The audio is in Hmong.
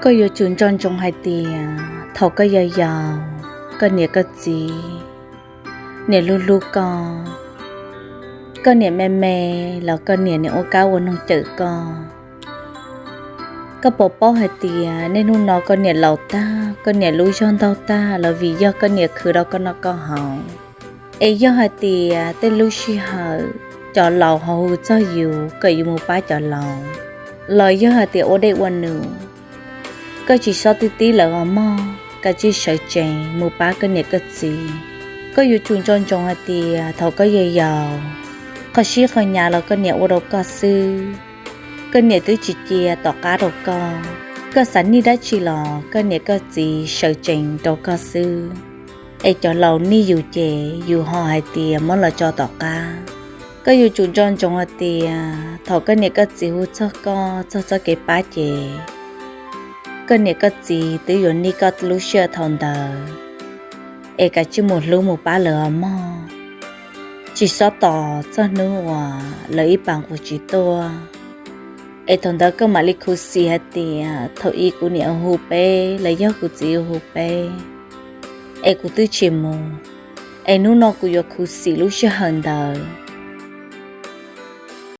Koj yuav tsum nco ntsoov hais tias thaum koj yau yau, koj niam koj txiv, niam hlub hlub koj. Koj niam me me los koj niam niam ua kab ua noog cawm koj. Koj puas paub hais tias niaj hnub no koj niam laus tag, koj niam lub zog ntaug tag los vim yog koj niam khwv rau koj noj koj haus. Es yog hais tias tej lub sij hawm cov laus ho hu txog yus kom yus mus pab cov laus, los yog hais tias ua dej ua num, koj tsis txhob tib tib lawv os mog, koj tsij sawv tsees mus pab koj niam koj txiv. Koj yuav tsum nco ntsoov hais tias thaum koj yau yau, qhov sib qhov nyav los koj niam ua rau koj xwb. Koj niam twb tsis cia tom qab rau koj. Koj xav nij dab tsi los koj niam koj txiv sawv tsees rau koj xwb. Es cov laus nij yus ces yus ho hais tias muab los tso tom qab. Koj yuav tsum nco ntsoov hais tias thaum koj niam koj txiv hu txog koj txog txoj kev pab ces koj niam koj txiv twb yuav nij koj lub sij hawm thaum ntawd. Es kav tsij mus hlub mus pab lawv os mog. Tsis txhob tos txog hnub uas lawv ib pas nqus tsis tuaj, es thaum ntawd koj mam li khuv xim hais tias thaum ub kuv niam hu peb los yog kuv txiv hu peb, es kuv twb tsis mus. Es hnub no kuv yuav khuv xim lub sij hawm ntawd,